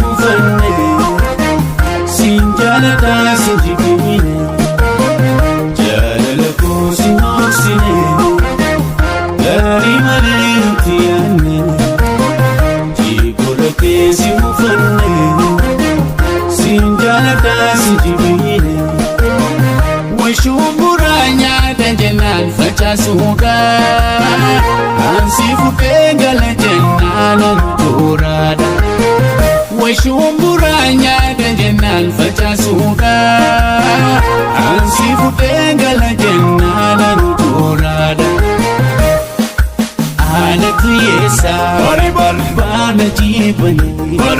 mufanne, siin jaaladha si jibbine, jaalala koo si dhoksine, gaarii malee nuti yaanne, jikola keessa mufanne, siin jaaladha si jibbine. Washumbura nyaata jennaan facaasuudha. Ansi fuudhee gala jennaan tooraadha. Washumbura nyaata jennaan facaasuudha. Ansi fuudhee gala jennaan tooraadha. Haala kiyyeessaa baala jiibanii.